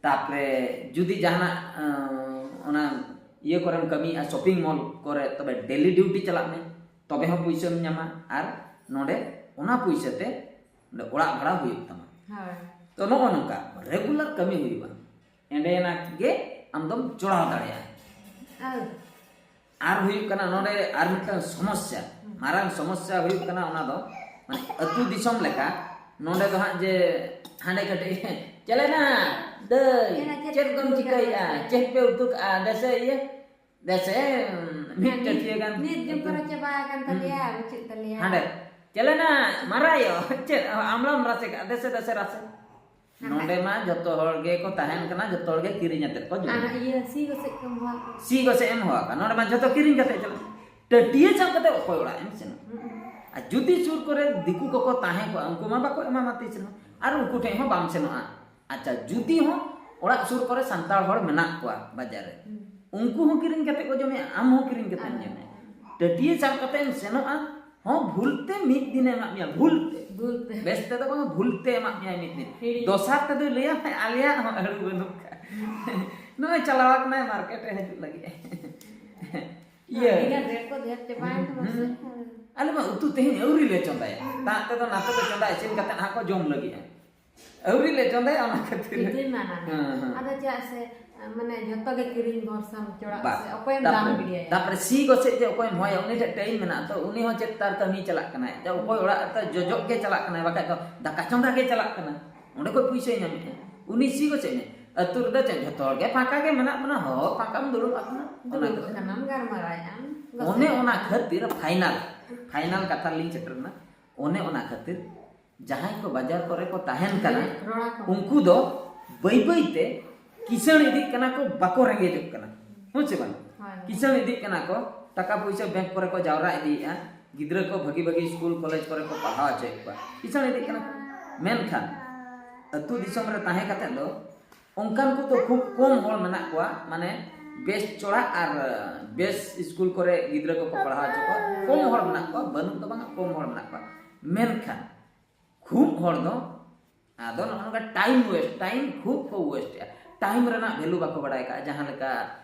ᱛᱟᱯᱚᱨᱮ ᱡᱩᱫᱤ ᱡᱟᱦᱟᱱᱟᱜ, ᱟᱸ, ᱚᱱᱟ ᱤᱭᱟᱹ ᱠᱚᱨᱮᱢ ᱠᱟᱹᱢᱤᱭᱮᱫᱼᱟ, ᱥᱚᱯᱤᱝ ᱢᱚᱞ ᱠᱚᱨᱮ, ᱛᱚᱵᱮ ᱰᱮᱞᱤ ᱰᱤᱭᱩᱴᱤ ᱪᱟᱞᱟᱜ ᱢᱮ, ᱛᱚᱵᱮ ᱦᱚᱸ ᱯᱩᱭᱥᱟᱹᱢ ᱧᱟᱢᱟ᱾ ᱟᱨ ᱱᱚᱰᱮ ᱚᱱᱟ ᱯᱩᱭᱥᱟᱹ ᱛᱮ ᱱᱚᱰᱮ ᱚᱲᱟᱜ ᱵᱷᱟᱲᱟ ᱦᱩᱭᱩᱜ ᱛᱟᱢᱟ᱾ ᱦᱳᱭ᱾ ᱛᱚ ᱱᱚᱜᱼᱚ ᱱᱚᱝᱠᱟ ᱨᱮᱜᱩᱞᱟᱨ ᱠᱟᱹᱢᱤ ᱦᱩᱭᱩᱜᱼᱟ, ᱮᱸᱰᱮᱱᱟᱜ ᱜᱮ ᱟᱢ ᱫᱚᱢ ᱪᱚᱲᱟᱣ ᱫᱟᱲᱮᱭᱟᱜᱼᱟ᱾ ᱟᱨ ᱟᱨ ᱦᱩᱭᱩᱜ ᱠᱟᱱᱟ ᱱᱚᱰᱮ ᱟᱨ ᱢᱤᱫᱴᱟᱝ ᱥᱚᱢᱚᱥᱥᱟ, ᱢᱟᱨᱟᱝ ᱥᱚᱢᱚᱥᱥᱟ ᱦᱩᱭᱩᱜ ᱠᱟᱱᱟ ᱚᱱᱟ ᱫᱚ, ᱢᱟᱱᱮ ᱟᱹᱛᱩ ᱫᱤᱥᱚᱢ ᱞᱮᱠᱟ ᱱᱚᱰᱮ ᱫᱚ ᱦᱟᱸᱜ ᱡᱮ ᱦᱟᱸᱰᱮ ᱠᱟᱹᱴᱤᱡ ᱪᱮᱞᱮᱱᱟ ᱫᱟᱹᱭ, ᱪᱮᱞᱮᱱᱟ, ᱪᱮᱫ ᱪᱮᱫ ᱠᱚᱢ ᱩᱛᱩ ᱪᱤᱠᱟᱹᱭᱮᱫᱼᱟ? ᱠᱟᱫᱟ? ᱪᱮᱫ ᱯᱮ ᱩᱛᱩ ᱠᱟᱜᱼᱟ? ᱫᱮᱥᱮ ᱤᱭᱟᱹ, ᱫᱮᱥᱮ ᱢᱤᱫ ᱱᱤᱛ ᱴᱟᱹᱴᱤᱭᱟᱹ ᱜᱟᱱ ᱱᱤᱛ ᱡᱚᱢ ᱩᱛᱩ᱾ ᱯᱚᱨᱮ ᱪᱟᱵᱟ ᱟᱠᱟᱱ ᱛᱟᱞᱮᱭᱟ, ᱵᱟᱹᱪᱩᱜ ᱛᱟᱞᱮᱭᱟ᱾ ᱦᱟᱸᱰᱮ ᱪᱮᱞᱮᱱᱟ ᱢᱟᱨᱟᱭᱚ, ᱪᱮᱫ ᱟᱢᱲᱟᱢ ᱨᱟᱥᱮ ᱠᱟᱜᱼᱟ? ᱫᱮᱥᱮ ᱫᱮᱥᱮ ᱨᱟᱥᱮ᱾ ᱱᱚᱰᱮ ᱢᱟ ᱡᱚᱛᱚ ᱦᱚᱲ ᱜᱮᱠᱚ ᱛᱟᱦᱮᱱ ᱠᱟᱱᱟ, ᱡᱚᱛᱚ ᱦᱚᱲ ᱜᱮ ᱠᱤᱨᱤᱧ ᱟᱛᱮᱫ ᱠᱚ ᱡᱚᱢᱟ᱾ ᱟᱨ ᱤᱭᱟᱹ ᱥᱤ ᱜᱚᱥᱮᱡ ᱠᱚ ᱮᱢ ᱦᱚᱣᱟ ᱠᱚ᱾ ᱥᱤ ᱜᱚᱥᱮ ᱮᱢ ᱦᱚᱣᱟ ᱠᱟᱱᱟ, ᱱᱚᱰᱮ ᱢᱟ ᱡᱚᱛᱚ ᱠᱤᱨᱤᱧ ᱠᱟᱛᱮᱫ ᱪᱟᱞᱟᱜ᱾ ᱴᱟᱹᱴᱤᱭᱟᱹ ᱥᱟᱵ ᱠᱟᱛᱮᱫ ᱚᱠᱚᱭ ᱚᱲᱟᱜ ᱮᱢ ᱥᱮᱱᱚᱜᱼᱟ? ᱦᱩᱸ᱾ ᱟᱨ ᱡᱩᱫᱤ ᱥᱩᱨ ᱠᱚᱨᱮ ᱫᱤᱠᱩ ᱠᱚᱠᱚ ᱛᱟᱦᱮᱸ ᱠᱚᱜᱼᱟ, ᱩᱱᱠᱩ ᱢᱟ ᱵᱟᱠᱚ ᱮᱢᱟᱢᱟ ᱛᱤᱥ ᱨᱮᱦᱚᱸ, ᱟᱨ ᱩᱱᱠᱩ ᱴᱷᱮᱱ ᱦᱚᱸ ᱵᱟᱢ ᱥᱮᱱᱚᱜᱼᱟ᱾ ᱟᱪᱪᱷᱟ, ᱡᱩᱫᱤ ᱦᱚᱸ ᱚᱲᱟᱜ ᱥᱩᱨ ᱠᱚᱨᱮ ᱥᱟᱱᱛᱟᱲ ᱦᱚᱲ ᱢᱮᱱᱟᱜ ᱠᱚᱣᱟ ᱵᱟᱡᱟᱨ ᱨᱮ, ᱩᱱᱠᱩ ᱦᱚᱸ ᱠᱤᱨᱤᱧ ᱠᱟᱛᱮ ᱠᱚ ᱡᱚᱢᱮᱜᱼᱟ, ᱟᱢ ᱦᱚᱸ ᱠᱤᱨᱤᱧ ᱠᱟᱛᱮᱢ ᱡᱚᱢᱮᱜᱼᱟ᱾ ᱴᱟᱹᱴᱤᱭᱟᱹ ᱥᱟᱵ ᱠᱟᱛᱮ ᱮᱢ ᱥᱮᱱᱚᱜᱼᱟ, ᱦᱚᱸ ᱵᱷᱩᱞ ᱛᱮ ᱢᱤᱫ ᱫᱤᱱᱮ ᱮᱢᱟᱜ ᱢᱮᱭᱟ, ᱵᱷᱩᱞ ᱛᱮ᱾ ᱵᱷᱩᱞ ᱛᱮ᱾ ᱵᱮᱥ ᱛᱮᱫᱚ ᱵᱟᱝ, ᱵᱷᱩᱞ ᱛᱮ ᱮᱢᱟᱜ ᱢᱮᱭᱟᱭ ᱢᱤᱫ ᱫᱤᱱ᱾ ᱦᱤᱲᱤᱧ᱾ ᱫᱚᱥᱟᱨ ᱛᱮᱫᱚᱭ ᱞᱟᱹᱭᱟ, "ᱦᱮᱸ, ᱟᱞᱮᱭᱟᱜ ᱦᱚᱸ ᱟᱹᱲᱩ ᱵᱟᱹᱱᱩᱜ ᱠᱟᱜ, ᱱᱚᱜᱼᱚᱭ ᱪᱟᱞᱟᱣ ᱟᱠᱟᱱᱟᱭ ᱢᱟᱨᱠᱮᱴ ᱮ ᱦᱤᱡᱩᱜ ᱞᱟᱹᱜᱤᱫ ᱮ ᱤᱭᱟᱹ ᱟᱹᱰᱤᱜᱟᱱ ᱨᱮᱴ ᱠᱚ ᱰᱷᱮᱨ ᱪᱟᱵᱟᱭᱮᱱ ᱛᱟᱢᱟ ᱥᱮ᱾ ᱟᱞᱮ ᱢᱟ ᱩᱛᱩ ᱛᱮᱦᱮᱧ ᱟᱹᱣᱨᱤ ᱞᱮ ᱪᱚᱸᱫᱟᱭᱟ, ᱫᱟᱜ ᱛᱮᱫᱚ ᱱᱟᱛᱮ ᱫᱚ ᱪᱚᱸᱫᱟ ᱤᱥᱤᱱ ᱠᱟᱛᱮ ᱦᱟᱸᱜ ᱠᱚ ᱡᱚᱢ ᱞᱟᱹᱜᱤᱫᱼᱟ, ᱟᱹᱣᱨᱤ ᱞᱮ ᱪᱚᱸᱫᱟᱭᱟ ᱚᱱᱟ ᱠᱷᱟᱹᱛᱤᱨ᱾ ᱤᱧ ᱫᱩᱧ ᱢᱮᱱᱟ ᱱᱟᱜ᱾ ᱦᱮᱸ, ᱦᱮᱸ᱾ ᱟᱫᱚ ᱪᱮᱫᱟᱜ ᱥᱮ ᱢᱟᱱᱮ ᱡᱷᱚᱛᱚ ᱜᱮ ᱠᱤᱨᱤᱧ ᱵᱷᱚᱨᱥᱟᱢ ᱪᱚᱲᱟᱜ ᱵᱟᱥ, ᱥᱮ ᱚᱠᱚᱭᱮᱢ ᱫᱟᱢ ᱛᱟᱯᱚᱨᱮ ᱜᱮᱭᱟ? ᱛᱟᱯᱚᱨᱮ ᱥᱤ ᱜᱚᱥᱮᱡ ᱡᱮ ᱚᱠᱚᱭᱮᱢ ᱦᱚᱦᱚᱭᱟ, ᱩᱱᱤ ᱴᱷᱮᱱ ᱴᱟᱭᱤᱢ ᱢᱮᱱᱟᱜᱼᱟ ᱛᱚ, ᱩᱱᱤ ᱦᱚᱸ ᱪᱮᱫ ᱛᱟᱨ ᱠᱟᱹᱢᱤ ᱪᱟᱞᱟᱜ ᱠᱟᱱᱟᱭ, ᱡᱮ ᱚᱠᱚᱭ ᱚᱲᱟᱜ ᱨᱮ ᱡᱚᱡᱚᱜ ᱜᱮ ᱪᱟᱞᱟᱜ ᱠᱟᱱᱟᱭ, ᱵᱟᱠᱷᱟᱡ ᱫᱚ ᱫᱟᱠᱟ ᱪᱚᱸᱫᱟ ᱜᱮ ᱪᱟᱞᱟᱜ ᱠᱟᱱᱟ, ᱚᱸᱰᱮ ᱠᱷᱚᱡ ᱯᱩᱭᱥᱟᱹᱭ ᱧᱟᱢᱮᱫᱼᱟ᱾ ᱩᱱᱤ ᱥᱤ ᱜᱚᱥᱮᱡ ᱢᱮ, ᱟᱹᱛᱩ ᱨᱮᱫᱚ ᱪᱮᱫ ᱡᱷᱚᱛᱚ ᱦᱚᱲ ᱜᱮ ᱯᱷᱟᱸᱠᱟ ᱜᱮ ᱢᱮᱱᱟᱜ ᱵᱚᱱᱟ, ᱦᱚᱦᱚ ᱯᱷᱟᱸᱠᱟᱢ ᱫᱩᱲᱩᱵ ᱟᱠᱟᱱᱟ, ᱚᱱᱟ ᱫᱩᱲᱩᱵ ᱠᱟᱛᱷᱟ᱾ ᱟᱠᱟᱱᱟᱢ, ᱜᱟᱞᱢᱟᱨᱟᱣᱮᱫ ᱟᱢ, ᱜᱚᱥᱤᱯ ᱚᱱᱮ ᱮᱫ ᱚᱱᱟ ᱟᱢ᱾ ᱠᱷᱟᱹᱛᱤᱨ ᱯᱷᱟᱭᱱᱟᱞ, ᱯᱷᱟᱭᱱᱟᱞ ᱠᱟᱛᱷᱟ ᱨᱮᱞᱤᱧ ᱥᱮᱴᱮᱨ ᱮᱱᱟ᱾ ᱚᱱᱮ ᱚᱱᱟ ᱠᱷᱟᱹᱛᱤᱨ ᱡᱟᱦᱟᱸᱭ ᱠᱚ ᱵᱟᱡᱟᱨ ᱠᱚᱨᱮ ᱠᱚ ᱛᱟᱦᱮᱱ ᱠᱟᱱᱟ, ᱨᱚᱲᱟ ᱠᱚ᱾ ᱩᱱᱠᱩ ᱫᱚ ᱵᱟᱹᱭ ᱵᱟᱹᱭ ᱛᱮ ᱠᱤᱥᱟᱹᱬ ᱤᱫᱤᱜ ᱠᱟᱱᱟ ᱠᱚ, ᱵᱟᱠᱚ ᱨᱮᱸᱜᱮᱡᱚᱜ ᱠᱟᱱᱟ, ᱦᱮᱸ ᱥᱮ ᱵᱟᱝ? ᱦᱳᱭ᱾ ᱠᱤᱥᱟᱹᱬ ᱤᱫᱤᱜ ᱠᱟᱱᱟ ᱠᱚ, ᱴᱟᱠᱟ ᱯᱩᱭᱥᱟᱹ ᱵᱮᱝᱠ ᱠᱚᱨᱮ ᱠᱚ ᱡᱟᱣᱨᱟ ᱤᱫᱤᱭᱮᱫᱼᱟ, ᱜᱤᱫᱽᱨᱟᱹ ᱠᱚ ᱵᱷᱟᱹᱜᱤ ᱵᱷᱟᱹᱜᱤ ᱥᱠᱩᱞ ᱠᱚᱞᱮᱡᱽ ᱠᱚᱨᱮ ᱠᱚ ᱯᱟᱲᱦᱟᱣ ᱦᱚᱪᱚᱭᱮᱫ ᱠᱚᱣᱟ, ᱠᱤᱥᱟᱹᱬ ᱤᱫᱤᱜ ᱠᱟᱱᱟ ᱠᱚ᱾ ᱢᱮᱱᱠᱷᱟᱱ ᱟᱹᱛᱩ ᱫᱤᱥᱚᱢ ᱨᱮ ᱛᱟᱦᱮᱸ ᱠᱟᱛᱮ ᱫᱚ ᱚᱱᱠᱟᱱ ᱠᱚ ᱫᱚ ᱠᱷᱩᱵ ᱠᱚᱢ ᱦᱚᱲ ᱢᱮᱱᱟᱜ ᱠᱚᱣᱟ, ᱢᱟᱱᱮ ᱵᱮᱥ ᱪᱚᱲᱟ ᱟᱨ ᱵᱮᱥ ᱥᱠᱩᱞ ᱠᱚᱨᱮ ᱜᱤᱫᱽᱨᱟᱹ ᱠᱚᱠᱚ ᱯᱟᱲᱦᱟᱣ ᱦᱚᱪᱚ ᱠᱚᱣᱟ᱾ ᱠᱚᱢ ᱦᱚᱲ ᱢᱮᱱᱟᱜ ᱠᱚᱣᱟ, ᱵᱟᱹᱱᱩᱜ ᱫᱚ ᱵᱟᱝ, ᱠᱚᱢ ᱦᱚᱲ ᱢᱮᱱᱟᱜ ᱠᱚᱣᱟ᱾ ᱢᱮᱱᱠᱷᱟᱱ ᱠᱷᱩᱵ ᱦᱚᱲ ᱫᱚ ᱟᱫᱚ ᱱᱚᱜᱼᱚ ᱱᱚᱝᱠᱟ ᱴᱟᱭᱤᱢ ᱳᱭᱮᱥᱴ, ᱴᱟᱭᱤᱢ ᱠᱷᱩᱵ ᱠᱚ ᱳᱭᱮᱥᱴ ᱮᱜᱼᱟ᱾ ᱴᱟᱭᱤᱢ ᱨᱮᱱᱟᱜ ᱵᱷᱮᱞᱩ ᱵᱟᱠᱚ ᱵᱟᱲᱟᱭ ᱠᱟᱜᱼᱟ᱾ ᱡᱟᱦᱟᱸ ᱞᱮᱠᱟ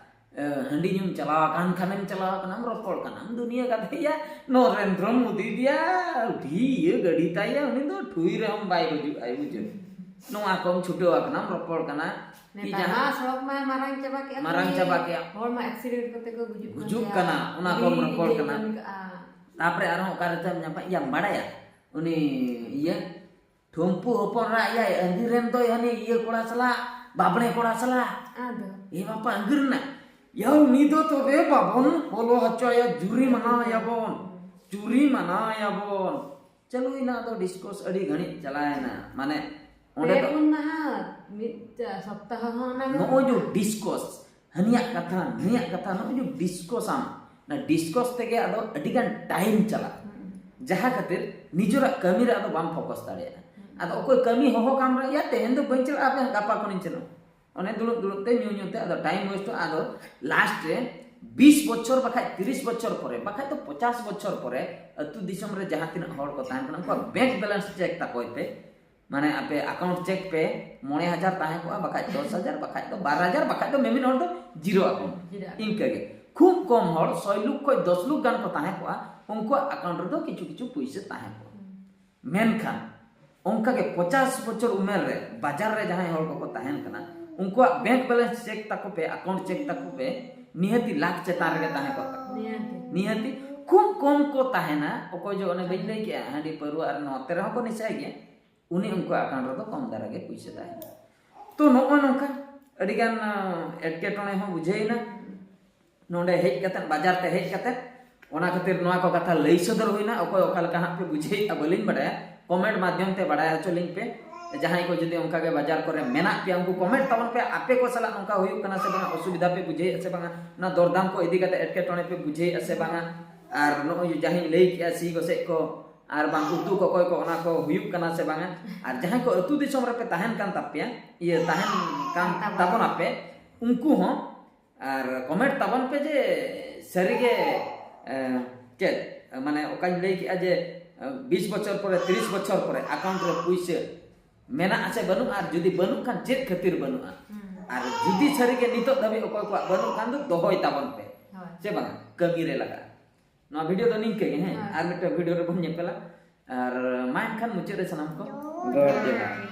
ᱮ, ᱦᱟᱺᱰᱤ ᱧᱩᱢ ᱪᱟᱞᱟᱣ ᱟᱠᱟᱱ ᱠᱷᱟᱱᱮᱢ ᱪᱟᱞᱟᱣ ᱟᱠᱟᱱᱟᱢ, ᱨᱚᱯᱚᱲ ᱠᱟᱱᱟᱢ, ᱫᱩᱱᱤᱭᱟᱹ ᱜᱟᱛᱮᱭᱟ, ᱱᱚᱨᱮᱱᱫᱨᱚ ᱢᱳᱫᱤ ᱫᱮᱭᱟ, ᱟᱹᱰᱤ ᱤᱭᱟᱹ ᱜᱟᱹᱰᱤ ᱛᱟᱭᱟ, ᱩᱱᱤ ᱫᱚ ᱴᱷᱩᱭ ᱨᱮᱦᱚᱸ ᱵᱟᱭ ᱜᱩᱡᱩᱜᱼᱟᱭ, ᱵᱩᱡᱷᱟᱹᱣ᱾ ᱱᱚᱣᱟ ᱠᱚᱢ ᱪᱷᱩᱴᱟᱹᱣ ᱟᱠᱟᱱᱟᱢ, ᱨᱚᱯᱚᱲ ᱠᱟᱱᱟ᱾ ᱠᱤ ᱱᱮᱛᱟᱨ ᱡᱟᱦᱟᱸ ᱢᱟ ᱥᱚᱲᱚᱠ ᱢᱟ ᱢᱟᱨᱟᱝ ᱪᱟᱵᱟ ᱠᱮᱜᱼᱟ ᱠᱚ, ᱢᱟᱨᱟᱝ ᱱᱤᱭᱟᱹ ᱪᱟᱵᱟ ᱠᱮᱜᱼᱟ᱾ ᱦᱚᱲ ᱢᱟ ᱮᱠᱥᱤᱰᱮᱱᱴ ᱠᱚᱛᱮ ᱠᱚ ᱜᱩᱡᱩᱜ ᱠᱟᱱ ᱜᱩᱡᱩᱜ ᱜᱮᱭᱟ᱾ ᱠᱟᱱᱟ, ᱚᱱᱟ ᱠᱚᱢ ᱟᱹᱰᱤ ᱨᱚᱯᱚᱲ ᱤᱭᱟᱹ ᱠᱟᱱᱟ᱾ ᱠᱟᱹᱢᱤ ᱠᱟᱜᱼᱟ᱾ ᱛᱟᱯᱚᱨᱮ ᱟᱨᱦᱚᱸ ᱚᱠᱟ ᱨᱮᱪᱚᱢ ᱧᱟᱯᱟᱢ, ᱤᱭᱟᱹᱢ ᱵᱟᱲᱟᱭᱟ? ᱩᱱᱤ ᱤᱭᱟᱹ ᱴᱷᱩᱢᱯᱩ ᱦᱚᱯᱚᱱ ᱨᱟᱜ ᱮᱭᱟᱭ, ᱟᱺᱜᱤᱨᱮᱱ ᱫᱚᱭ ᱦᱟᱹᱱᱤ ᱤᱭᱟᱹ ᱠᱚᱲᱟ ᱥᱟᱞᱟᱜ, ᱵᱟᱵᱽᱲᱮ ᱠᱚᱲᱟ ᱥᱟᱞᱟᱜ᱾ ᱟᱫᱚ ᱮ ᱵᱟᱯᱟ, ᱟᱺᱜᱤᱨ ᱮᱱᱟ᱾ ᱭᱟ, ᱩᱱᱤ ᱫᱚ ᱛᱚᱵᱮ ᱵᱟᱵᱚᱱ ᱵᱚᱞᱚ ᱦᱚᱪᱚᱭᱟ, ᱡᱩᱨᱤ ᱢᱟᱱᱟᱣ ᱭᱟᱵᱚᱱ, ᱡᱩᱨᱤ ᱢᱟᱱᱟᱣ ᱭᱟᱵᱚᱱ᱾ ᱪᱟᱹᱞᱩᱭᱮᱱᱟ ᱟᱫᱚ ᱰᱤᱥᱠᱳᱨᱥ, ᱟᱹᱰᱤ ᱜᱷᱟᱹᱲᱤᱡ ᱪᱟᱞᱟᱣᱮᱱᱟ᱾ ᱢᱟᱱᱮ ᱚᱸᱰᱮ ᱯᱮ ᱫᱚ ᱯᱩᱱ ᱢᱟᱦᱟ, ᱢᱤᱫ ᱥᱚᱯᱛᱟᱦᱚ ᱦᱚᱸ ᱚᱱᱟ ᱜᱮ ᱱᱚᱜᱼᱚᱭ ᱡᱮ ᱦᱩᱭᱩᱜᱼᱟ᱾ ᱰᱤᱥᱠᱳᱨᱥ, ᱦᱟᱹᱱᱤᱭᱟᱜ ᱠᱟᱛᱷᱟ, ᱱᱩᱭᱟᱜ ᱠᱟᱛᱷᱟ, ᱱᱚᱜᱼᱚᱭ ᱡᱮ ᱰᱤᱥᱠᱳᱨᱥ ᱟᱢ, ᱚᱱᱟ ᱰᱤᱥᱠᱳᱨᱥ ᱛᱮᱜᱮ ᱟᱫᱚ ᱟᱹᱰᱤᱜᱟᱱ ᱴᱟᱭᱤᱢ ᱪᱟᱞᱟᱜᱼᱟ᱾ ᱡᱟᱦᱟᱸ ᱠᱷᱟᱹᱛᱤᱨ ᱱᱤᱡᱮᱨᱟᱜ ᱠᱟᱹᱢᱤ ᱨᱮ ᱟᱫᱚ ᱵᱟᱢ ᱯᱷᱳᱠᱟᱥ ᱫᱟᱲᱮᱭᱟᱜᱼᱟ᱾ ᱟᱫᱚ ᱚᱠᱚᱭ ᱠᱟᱹᱢᱤ ᱦᱚᱦᱚ ᱠᱟᱢ ᱨᱮ, "ᱭᱟ, ᱛᱮᱦᱮᱧ ᱫᱚ ᱵᱟᱹᱧ ᱪᱟᱞᱟᱜᱼᱟ, ᱦᱟᱯᱮ ᱜᱟᱯᱟ ᱠᱷᱚᱱᱤᱧ ᱪᱟᱞᱟᱜᱼᱟ", ᱚᱱᱮ ᱫᱩᱲᱩᱵ ᱫᱩᱲᱩᱵ ᱛᱮ ᱧᱩ ᱧᱩ ᱛᱮ ᱟᱫᱚ time waste ᱚᱜᱼᱟ᱾ ᱟᱫᱚ last ᱨᱮ ᱵᱤᱥ ᱵᱚᱪᱷᱚᱨ ᱵᱟᱠᱷᱟᱡ ᱛᱤᱨᱤᱥ ᱵᱚᱪᱷᱚᱨ ᱯᱚᱨᱮ ᱵᱟᱠᱷᱟᱡ ᱫᱚ ᱯᱚᱪᱟᱥ ᱵᱚᱪᱷᱚᱨ ᱯᱚᱨᱮ ᱟᱹᱛᱩ ᱫᱤᱥᱚᱢ ᱨᱮ ᱡᱟᱦᱟᱸ ᱛᱤᱱᱟᱹᱜ ᱦᱚᱲ ᱠᱚ ᱛᱟᱦᱮᱱ ᱠᱟᱱᱟ, ᱩᱱᱠᱩᱣᱟᱜ bank balance check ᱛᱟᱠᱚᱭ ᱯᱮ᱾ ᱢᱟᱱᱮ ᱟᱯᱮ account check ᱯᱮ, ᱢᱚᱬᱮ ᱦᱟᱡᱟᱨ ᱛᱟᱦᱮᱸ ᱠᱚᱜᱼᱟ, ᱵᱟᱠᱷᱟᱡ ᱫᱚᱥ ᱦᱟᱡᱟᱨ, ᱵᱟᱠᱷᱟᱡ ᱫᱚ ᱵᱟᱨ ᱦᱟᱡᱟᱨ, ᱵᱟᱠᱷᱟᱡ ᱫᱚ ᱢᱤᱢᱤᱫ ᱦᱚᱲ ᱫᱚ zero account᱾ ᱡᱤᱨᱟᱹᱜ ᱤᱱᱠᱟᱹ ᱜᱮ ᱠᱷᱩᱵ ᱠᱚᱢ ᱦᱚᱲ, ᱥᱚᱭ ᱞᱩᱠ ᱠᱷᱚᱡ ᱫᱚᱥ ᱞᱩᱠ ᱜᱟᱱ ᱠᱚ ᱛᱟᱦᱮᱸ ᱠᱚᱜᱼᱟ, ᱩᱱᱠᱩᱣᱟᱜ account ᱨᱮᱫᱚ ᱠᱤᱪᱷᱩ ᱠᱤᱪᱷᱩ ᱯᱩᱭᱥᱟᱹ ᱛᱟᱦᱮᱸ ᱠᱚᱜᱼᱟ᱾ ᱢᱮᱱᱠᱷᱟᱱ ᱚᱱᱠᱟ ᱜᱮ ᱯᱚᱪᱟᱥ ᱵᱚᱪᱷᱚᱨ ᱩᱢᱮᱨ ᱨᱮ ᱵᱟᱡᱟᱨ ᱨᱮ ᱡᱟᱦᱟᱸᱭ ᱦᱚᱲ ᱠᱚᱠᱚ ᱛᱟᱦᱮᱱ ᱠᱟᱱᱟ, ᱩᱱᱠᱩᱣᱟᱜ bank balance check ᱛᱟᱠᱚ ᱯᱮ, account check ᱛᱟᱠᱚ ᱯᱮ, ᱱᱤᱦᱟᱹᱛᱤ ᱞᱟᱠᱷ ᱪᱮᱛᱟᱱ ᱨᱮᱜᱮ ᱛᱟᱦᱮᱸ ᱠᱚᱜ ᱛᱟᱠᱚᱣᱟ᱾ ᱱᱤᱭᱟᱹᱛᱮ ᱱᱤᱦᱟᱹᱛᱤ ᱠᱷᱩᱵ ᱠᱚᱢ ᱠᱚ ᱛᱟᱦᱮᱱᱟ, ᱚᱠᱚᱭ ᱡᱮ ᱚᱱᱮ ᱵᱟᱹᱧ ᱞᱟᱹᱭ ᱠᱮᱜᱼᱟ, ᱦᱟᱺᱰᱤ ᱯᱟᱹᱨᱣᱟᱹ ᱟᱨ ᱱᱚᱛᱮ ᱨᱮᱦᱚᱸ ᱠᱚ ᱱᱤᱥᱟᱭ ᱜᱮᱭᱟ, ᱩᱱᱤ ᱩᱱᱠᱩᱣᱟᱜ account ᱨᱮᱫᱚ ᱠᱚᱢ ᱫᱷᱟᱨᱟ ᱜᱮ ᱯᱩᱭᱥᱟᱹ ᱛᱟᱦᱮᱱᱟ᱾ ᱛᱚ ᱱᱚᱜᱼᱚᱭ ᱱᱚᱝᱠᱟ ᱟᱹᱰᱤᱜᱟᱱ ᱟᱸ, ᱮᱴᱠᱮᱴᱚᱬᱮ ᱦᱚᱸ ᱵᱩᱡᱷᱟᱹᱣᱮᱱᱟ᱾ ᱱᱚᱰᱮ ᱦᱮᱡ ᱠᱟᱛᱮ, ᱵᱟᱡᱟᱨ ᱛᱮ ᱦᱮᱡ ᱠᱟᱛᱮ, ᱚᱱᱟ ᱠᱷᱟᱹᱛᱤᱨ ᱱᱚᱣᱟ ᱠᱚ ᱠᱟᱛᱷᱟ ᱞᱟᱹᱭ ᱥᱚᱫᱚᱨ ᱦᱩᱭᱱᱟ᱾ ᱚᱠᱚᱭ ᱚᱠᱟ ᱞᱮᱠᱟ ᱦᱟᱸᱜ ᱯᱮ ᱵᱩᱡᱷᱟᱹᱣᱮᱫᱼᱟ ᱵᱟᱹᱞᱤᱧ ᱵᱟᱰᱟᱭᱟ, comment ᱢᱟᱫᱽᱫᱷᱚᱢ ᱛᱮ ᱵᱟᱰᱟᱭ ᱦᱚᱪᱚ ᱞᱤᱧ ᱯᱮ᱾ ᱡᱟᱦᱟᱸᱭ ᱠᱚ ᱡᱩᱫᱤ ᱚᱱᱠᱟ ᱜᱮ ᱵᱟᱡᱟᱨ ᱠᱚᱨᱮ ᱢᱮᱱᱟᱜ ᱯᱮᱭᱟ, ᱩᱱᱠᱩ comment ᱛᱟᱵᱚᱱ ᱯᱮ, ᱟᱯᱮ ᱠᱚ ᱥᱟᱞᱟᱜ ᱱᱚᱝᱠᱟ ᱦᱩᱭᱩᱜ ᱠᱟᱱᱟ ᱥᱮ ᱵᱟᱝᱟ, ᱚᱥᱩᱵᱤᱫᱷᱟ ᱯᱮ ᱵᱩᱡᱷᱟᱹᱣᱮᱫᱼᱟ ᱥᱮ ᱵᱟᱝᱟ, ᱚᱱᱟ ᱫᱚᱨᱫᱟᱢ ᱠᱚ ᱤᱫᱤ ᱠᱟᱛᱮ ᱮᱴᱠᱮᱴᱚᱬᱮ ᱯᱮ ᱵᱩᱡᱷᱟᱹᱣᱮᱫᱼᱟ ᱥᱮ ᱵᱟᱝᱟ, ᱟᱨ ᱱᱚᱜᱼᱚᱭ ᱡᱟᱦᱟᱸᱧ ᱞᱟᱹᱭ ᱠᱮᱜᱼᱟ, ᱥᱤ ᱜᱚᱥᱮᱡ ᱠᱚ ᱟᱨ ᱵᱟᱝ ᱩᱛᱩ ᱠᱚᱠᱚᱭ ᱠᱚ, ᱚᱱᱟ ᱠᱚ ᱦᱩᱭᱩᱜ ᱠᱟᱱᱟ ᱥᱮ ᱵᱟᱝᱟ, ᱟᱨ ᱡᱟᱦᱟᱸᱭ ᱠᱚ ᱟᱹᱛᱩ ᱫᱤᱥᱚᱢ ᱨᱮᱯᱮ ᱛᱟᱦᱮᱱ ᱠᱟᱱ ᱛᱟᱯᱮᱭᱟ, ᱤᱭᱟᱹ ᱛᱟᱦᱮᱱ ᱠᱟᱱ ᱛᱟᱵᱚᱱᱟᱯᱮ, ᱩᱱᱠᱩ ᱦᱚᱸ ᱟᱨ comment ᱛᱟᱵᱚᱱ ᱯᱮ ᱡᱮ ᱥᱟᱹᱨᱤᱜᱮ ᱮ, ᱪᱮᱫ ᱢᱟᱱᱮ ᱚᱠᱟᱧ ᱞᱟᱹᱭ ᱠᱮᱜᱼᱟ ᱡᱮ ᱮ, ᱵᱤᱥ ᱵᱚᱪᱷᱚᱨ ᱯᱚᱨᱮ, ᱛᱤᱨᱤᱥ ᱵᱚᱪᱷᱚᱨ ᱯᱚᱨᱮ account ᱨᱮ ᱯᱩᱭᱥᱟᱹ ᱢᱮᱱᱟᱜᱼᱟ ᱥᱮ ᱵᱟᱹᱱᱩᱜᱼᱟ, ᱟᱨ ᱡᱩᱫᱤ ᱵᱟᱹᱱᱩᱜ ᱠᱷᱟᱱ ᱪᱮᱫ ᱠᱷᱟᱹᱛᱤᱨ ᱵᱟᱹᱱᱩᱜᱼᱟ᱾ ᱟᱨ ᱡᱩᱫᱤ ᱥᱟᱹᱨᱤᱜᱮ ᱱᱤᱛᱚᱜ ᱫᱷᱟᱹᱵᱤᱡ ᱚᱠᱚᱭ ᱠᱚᱣᱟᱜ ᱵᱟᱹᱱᱩᱜ ᱠᱷᱟᱱ ᱫᱚ ᱫᱚᱦᱚᱭ ᱛᱟᱵᱚᱱ ᱯᱮ, ᱦᱳᱭ᱾ ᱪᱮ ᱵᱟᱝᱟ? ᱠᱟᱹᱢᱤ ᱨᱮ ᱞᱟᱜᱟᱜᱼᱟ᱾ ᱱᱚᱣᱟ video ᱫᱚ ᱱᱤᱝᱠᱟᱹ ᱜᱮ, ᱦᱮᱸ, ᱦᱳᱭ᱾ ᱟᱨ ᱢᱤᱫᱴᱟᱝ video ᱨᱮᱵᱚᱱ ᱧᱮᱯᱮᱞᱟ᱾ ᱟᱨ ᱢᱟ ᱮᱱᱠᱷᱟᱱ ᱢᱩᱪᱟᱹᱫ ᱨᱮ ᱥᱟᱱᱟᱢ ᱠᱚ ᱜᱚᱰ ᱡᱚᱦᱟᱨ᱾